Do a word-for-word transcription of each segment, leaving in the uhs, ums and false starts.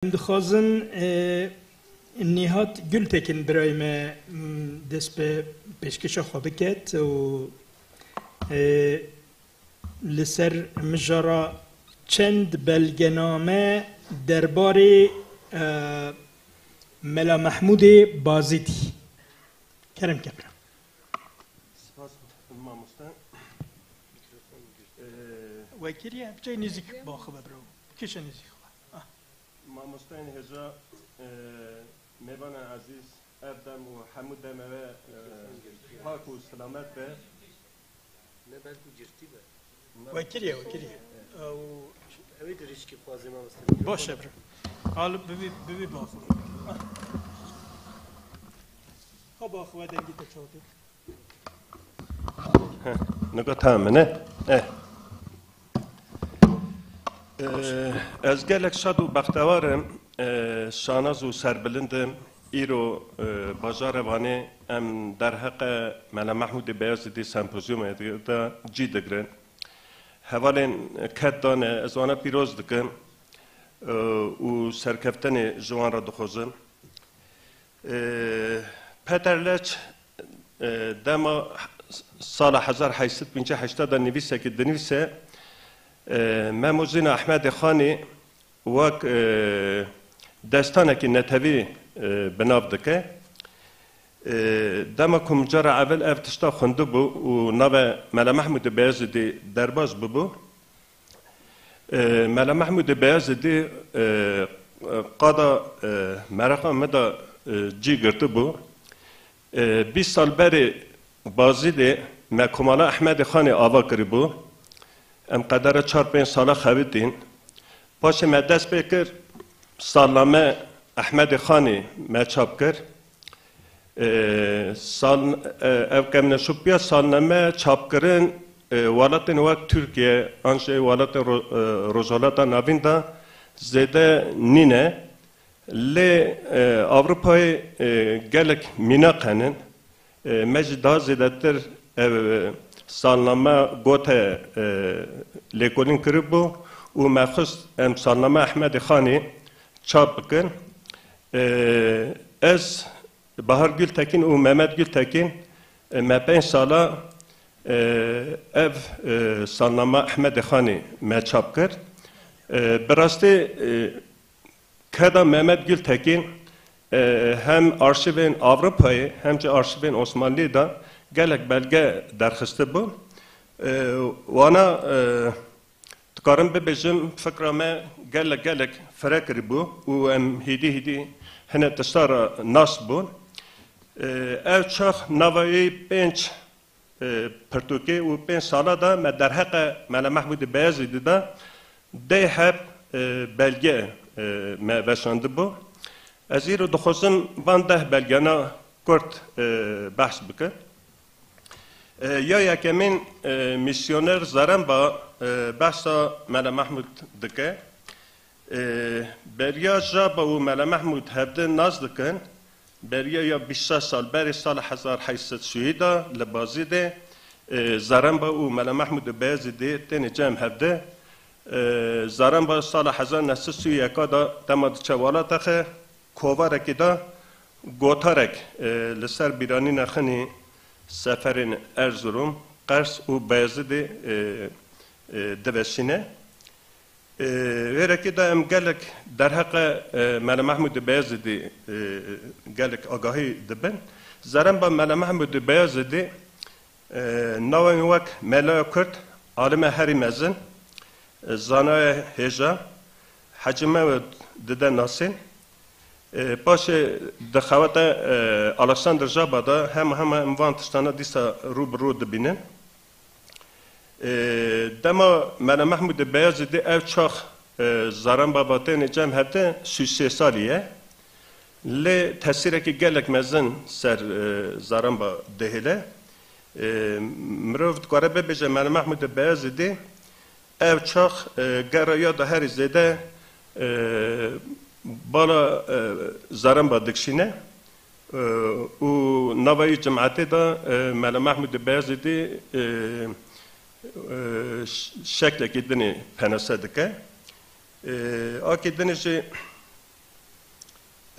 Em dixwazin, e, Nîhat Gultekin birayê me, m, dest bi pêşkêşa xwe biket û, e, li ser mijara çend belgename derbarê, e, Mela Mehmûdê Bazîdî. Kerem ke bira. Spas mamoste. Ee, We kiriye, biçe nêzîk baxive biro. Kişe nêzîk xwe. Ah. Mamosteyên hêja, e, mêvanên ezîz, ev dem û hemû demê we, e, pak û silamet be. Ne belkû girtî be. We kiriye, we kiriye. Ew Ew ê dirîşkî xwazê mamoste. Baş e, bro. Al, bibî, bibî baxwe. Ha baxwe dengê te çawtê. Heh, nika tamam e, ne? Eh. Ee, ez gelek şad û bextewar im, ee, şanaz û serbilind im. Îro, ee, bajarê Wanê em derheqê Mela Mehmûdê Beyazîdî sempozyumê de cî digirin. Hevalên ked dane, ez wana pîroz dikim, ee, û serkeftinê ji wan re dixwazim. Ee, Peter Leç, ee, dema sala hezar heyt sed pêncî heşt de nivîsekê dinivîse, ee, Mem û Zîna Ehmedê Xanî wek, ee, destanekî netewî, ee, bi nav dike. Ee, dema ku min cara evil ev tişta xwendibû û navê Mela Mehmûdê Beyazîdî derbas bibû, Ee, Mela Mehmûdê Beyazîdî, ee, qada, ee, mereqa min de, ee, cî girtibû. Ee, bîst sal berê Bazîdê me Komala Ehmedê Xanê ava kiribû. Em qedera çar pênc sala xebitîn. Paşê me dest pê kir, salname Ehmedê Xanê me çap kir. Ee, sal, e, ev kemneşopiya salname çapkirin, e, welatên wek Tirkiye, an jî welatên Ro-, e, Rojhilata Navîn de zêde nîne. Lê, e, Ewropayê, e, gelek mînak henin. E, me jî daha zêdetir ev, e, salname gote, e, lêkolîn kiribû û me xwest em salname Ehmedê Xanî çap bikin. E, ez Bahar Gultekin û Mehmet Gultekin, e, me pênc sala, e, ev, e, salnama Ehmedê Xanî me çap kir. E, bi rastî, e, keda Mehmet Gultekin, e, hem arşîvên Ewropayê hem jî arşîvên Osmanlî de gelek belge derxistibû. E, wana, e, Dikarim bibêjim, fikra me gelek, gelek fireh kiribû û em hêdî, hêdî hinek tişta re nas bûn. Ee, ev çax nava wî pênc, e, pirtûkê û pênc sala de me derheqê Mela Mehmûdê Beyazîdî de deh heb, e, belge, e, me veşandibû. Ez îro dixwazim van deh belgena kurt, e, behs bikim. E, ya yekemîn, e, misyoner Zaremba, e, behsa Mele Mehmûd dike. E, beriya Jaba û Mele Mehmûd hevdi nas dikin. Beriya ya bîst şeş sal berê sala hezar heyt sed sî de li Bazîdê, e, Zaremba û Mele Mehmûd Beyazîdê têne cem hevdi. E, Zaremba sala hezar neh sed sî û yek de dema diçe Walataxê, kovarekê de gotarek, e, li ser bîranîna xinî seferên Erzurum, Qers û Beyazidê, e, e, diveşîne. E, wêrekê de em gelek derheqê, e, Mele Mehmûdê Beyazidê, e, gelek agahî dibin. Zaremba Mele Mehmûdê Beyazidê, E, navên wek Melaya Kurd, alime herî mezin, e, zanaya hêja, Hecî Mehmûd dide nasîn. E, paşê di xeweta, e, Alexander Jaba de hema hema em van tiştana dîsa rû bi rû dibînin. E, dema Mele Mehmûdê Beyazîdê ev çax, e, Zaremba ve têne cem hevdi sî û sê salî ye. Lê tesîrekî gelek mezin ser, e, Zaremba dihêle. E, mirov dikare bibêje Mele Mehmûdê Beyazîdê ev çax, e, gera ya da herî zêde, e, bala, e, Zaremba dikişîne, e, û nava wî cimetê de, e, Mele Mehmûdê Beyazîdê, e, e, ş-, şeklekî dinê penase dike. E, akê dinê jî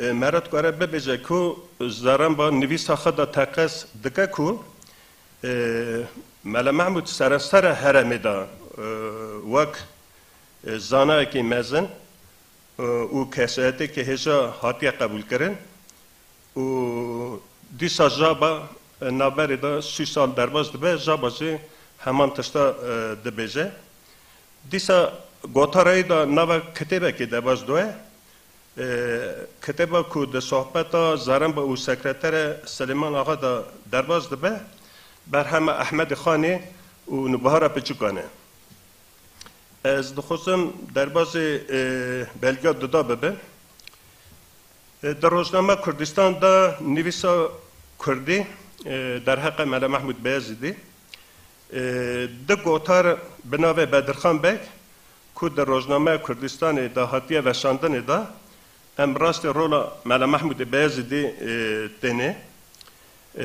e, meriv dikare bibêje ku Zaremba nivîsa xwe de teqez dike ku, e, Mele Mehmûd serensera herêmê de, e, wek, e, zanayekî mezin, e, û kesayeteke hêja hatiye qebûlkirin û dîsa jaba, e, navberê de sî sal derbas dibe, jaba jî heman tişta, e, dibêje. Dîsa gotarayî de nava kitêbekê derbas doye. E, kitêba ku di sohbeta Zaremba û sekreterê Silêman Axa de derbas dibe, berhema Ehmedê Xanê û Nûbihara Piçûkan e. Ez dixwazim derbazê, e, belga duda bibim. E, di rojnama Kurdistan de nivîsa kurdî, e, derheqê Mele Mehmûd Beyezîdî, e, du gotar bi navê Bedirxan Beg, ku di rojnameya Kurdistanê de hatiye veşandinê de, em rastê rola Mele Mehmûdê Beyezîdî, e, tênê, e,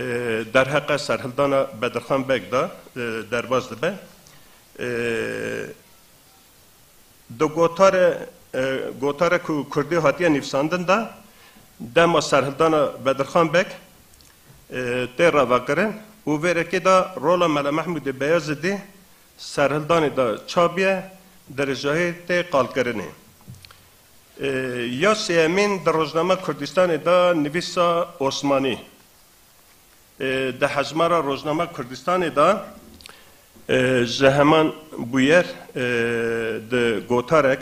derheqê serhildana Bedirxan Beg de, e, derbas dibe. E, Di gotare, e, gotare ku kurdî hatiye nivîsandin de, dema serhildana Bedirxan Beg, e, tê ravekirin û vê rekê de rola Mele Mehmûdê Beyezidî serhildanê de çabiye, dirêjahî tê qalkirinê. E, ya sêyemîn di rojnama Kurdistanê de nivîsa Osmanî. E, di hejmara rojnama Kurdistanê de, e, ji heman bûyer, e, di gotarek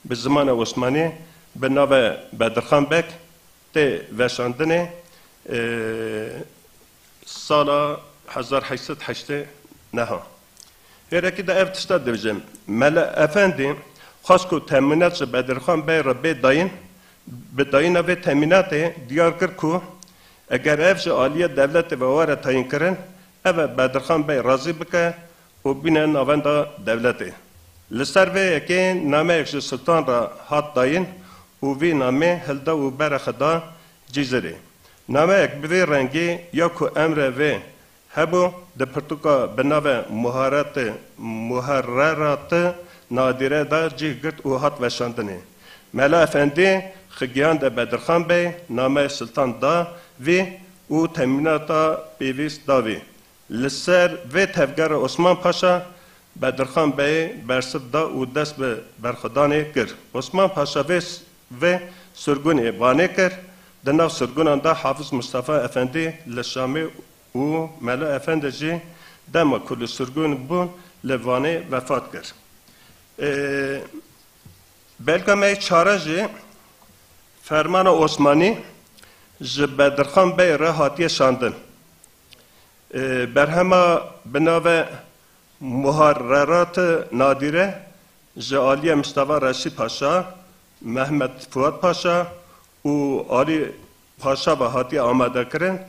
bi zimanê Osmanî bi navê Bedirxan Beg tê veşandinê, e, sala hezar heşt sed heştê neha. Hêrekî de ev tişta dibêjim. Mele Efendî xwest ku temînat ji Bedirxan Bey re bê dayîn, bi dayîna vê temînatê diyar kir ku eger ev ji aliyê dewletê ve were tayînkirin, ev e Bedirxan Bey razî bike û bîne navenda dewletê. Li ser vê yekê nameyek ji Sultan re hat dayîn û vî namê hilda û berê xwe da Cizirê. Nameyek bi vî rengî ya ku emrê vê hebû, di pirtûka bi navê Muharreti-, Muharrerati Nadîre de cih girt û hat veşandinê. Mela Efendî xwe gihande Bedirxan Bey, nameyê Sultan da vî û temînata pêwîst da vî. Li ser vê tevgera Osman Paşa Bedirxan Beyê bersiv da û dest bi berxwedanê kir. Osman Paşa vê, vê sirgûnê Wanê kir. Di nav sirgûnan de Hafiz Mustafa Efendî li Şamê û Mela Efendi jî dema ku li sirgûn bûn li Wanê vefat kir. Ê, belga me çare jî fermana Osmanî ji Bedirxan Bey re hatiye şandin. Ê, berhema bi navê Muharrerat-ı Nadire ji aliyê Mustafa Reşîd Paşa, Mehmet Fuat Paşa û Alî Paşa ve hatiye amadekirin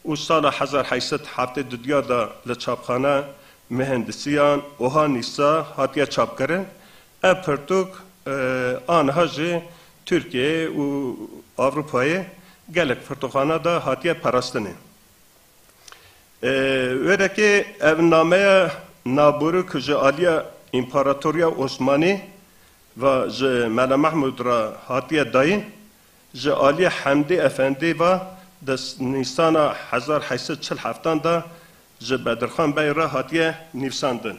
û sala hezar heşt sed heftê dudiya de li çapxana Mihendisiyan Oha Nîsa hatiye çapkirin. Ev pirtûk, e, aniha jî Tirkiyeyê û Ewropayê gelek pirtûkxana de hatiye parastinê. E, wêrekê ev nameya navborî ku ji aliya Împaratoriya Osmanî ve ji Mela Mehmûd re hatiye dayîn, ji aliyê Hemdî Efendî ve di Nîsana hezar heşt sed çil heftan de ji Bedirxan Bey re hatiye nivîsandin.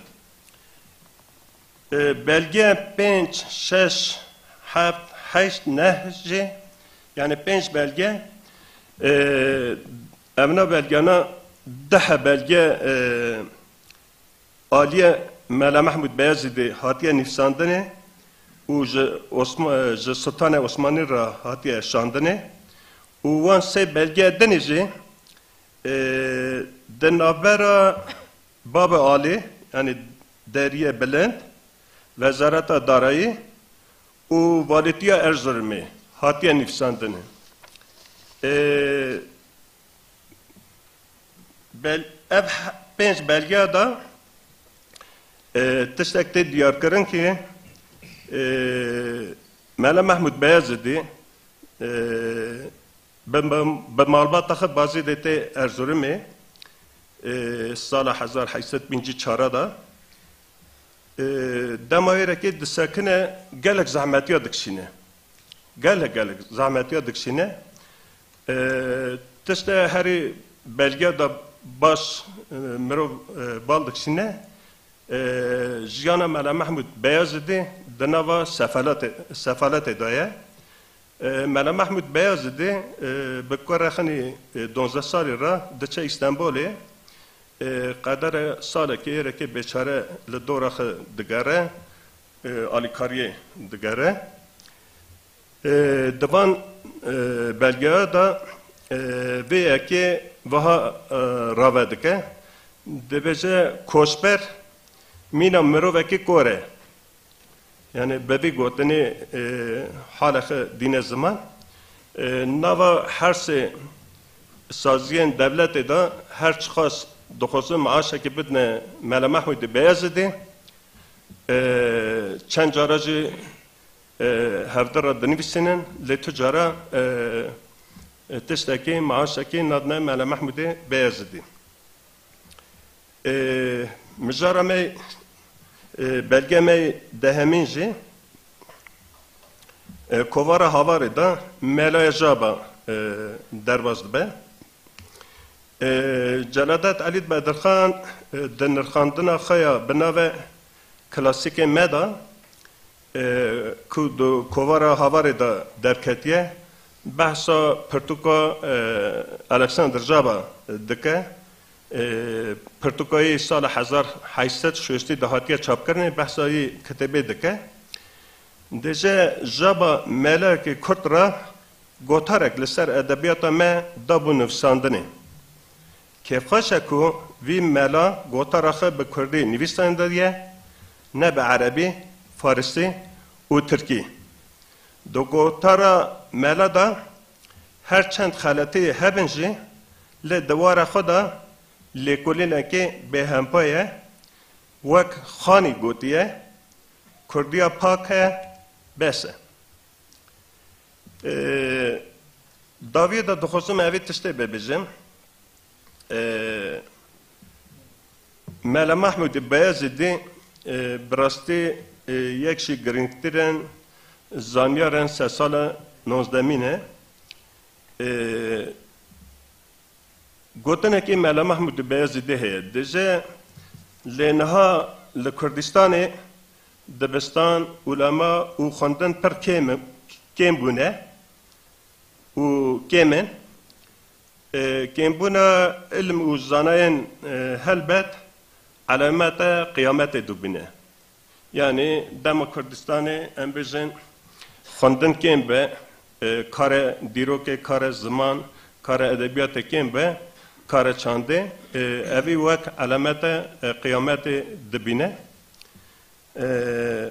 E, belge pênc, şeş, heft, heşt, neh jî, yani pênc belge, e, evna belgana deh belge, e, aliyê Mela Mehmûd Beyazîdê hatiye nivîsandinê û ji Osma-, ji Sultanê Osmanî re hatiye şandinê û wan sê belge dinê jî, e, di navbera Babê Alî, yani Deriyê Bilind, Wezareta Darayî û Valîtiya Erzurumê hatiye nivîsandinê. E, bel-, ev he-, pênc belgeya de, e, tiştek tê diyarkirin ki, e, Mela Mehmûd Beyazidî, e, bi, bi, bi malbata xwe Bazîdê tê Erzurumê, e, sala hezar heşt sed pêncî çar de, e, dema wêrekê disekine gelek zehmetiya dikişîne. Gelek gelek zehmetiya dikişîne. E, tiştê herî belge de baş, e, mirov, e, bal dikişîne. E, jiyana Mela Mehmûd Beyazidî di nava sefaletê, sefaletê de ye. E, Mela Mehmûd Beyazidî, e, bi kurê xinî, e, duwazdeh salî re diçe Îstenbolê. E, qedere salekê êrekê bêçare li dora xwe digere, e, alîkariyê digere. E, di van, e, belgeya de, e, vê yekê wiha, e, rave dike. Dibêje koçber mîna mirovekî kor e. Yani bi vî gotinê, e, halê xwe dîne ziman. E, nava her sê saziyên devletê de her çiqas dixwazin maaşekê bidine Mela Mehmûdê Beyazidê. E, çend cara jî, e, hevdi re dinivîsînin, lê tu cara, e, e, tiştekî, maaşekî nadine Mela Mehmûdê Beyazidî. E, mijara me, e, belge me dehemîn jî, e, kovara Havarê de Melaya Jaba, e, derbas dibe. E, Celadet Elî Bedirxan, e, di nirxandina xwe ya bi navê Klasîkên Me de, e, ku di kovara Havarê de derketiye, behsa pirtûka, e, Alexander Jaba dike. E, pirtûka yê sala hezar heyşt sed şêstî de hatiye çapkirinê, behsa yê kitêbê dike. Dêje Jaba melekê Kurd re gotarek li ser edebiyata me dabû nivîsandinê. Kêfxweş e ku vî mela gotara xwe bi kurdî nivîsandiye, ne bi erebî, farisî û tirkî. Di gotara mela de her çend xeletiyê hebin jî, lê di wara xwe de lêkolînekê bêhempa ye, wek Xanî gotiye, Kurdiya pak e, bes e. Ee, dawiyê de dixwazim evê tiştê bibêjim. Ee, Mela Mahmûdê Beyazîdî, ee, bi rastî, ee, yek ji girîngtirên zanyarên sedsala nozdemîn e. Ee, Gotinekî Mela Mahmûdê Beyazîdî heye. Dije, lê niha li Kurdistanê dibistan, ulema û xwendin pir kêm, kêm bûne û kêm in. E, kêmbûna ilm û zanayên, e, helbet elamete qiyametê dibîne. Yanî dema Kurdistanê, em bêjin, xwendin kêm be, e, kare dîrokê, kare ziman, kare edebiyatê kêm be, kare çandê, e, evî wek elamete, e, qiyametê dibîne. E,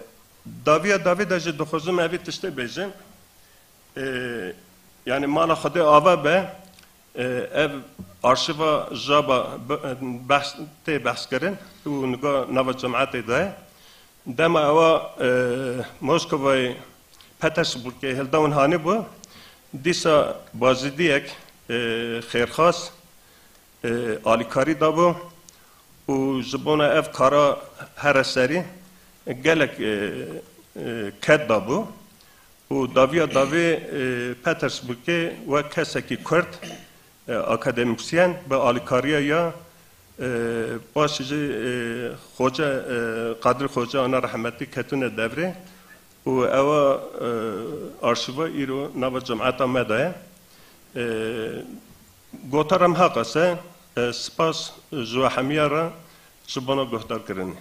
daviya davî de jî dixwazim evî tiştê bêjim. E, yanî mala Xwedê ava be, e, ev arşiva Jaba be-, behs, tê behs kirin û niga nava cemaetê de ye. Dema ewa, e, Moskovayê, Petersburgê hildawin hanî bû, dîsa bazîdiyek, e, xêrxas, e, alîkarî dabû û ji bona ev kara here serî gelek, e, e, ked dabû û daviya davê, e, Petersburgê wek kesekî Kurd, e, akademîsyen bi alîkariya ya, e, paşê jî, e, Xoce, e, Qadrî Xoce ana rehmetî ketine devrê û ewa, e, arşiva îro nava cemaeta me de ye. E, Gotara me ha qas e, e, spas ji we hemiya re ji bona guhdarkirinê.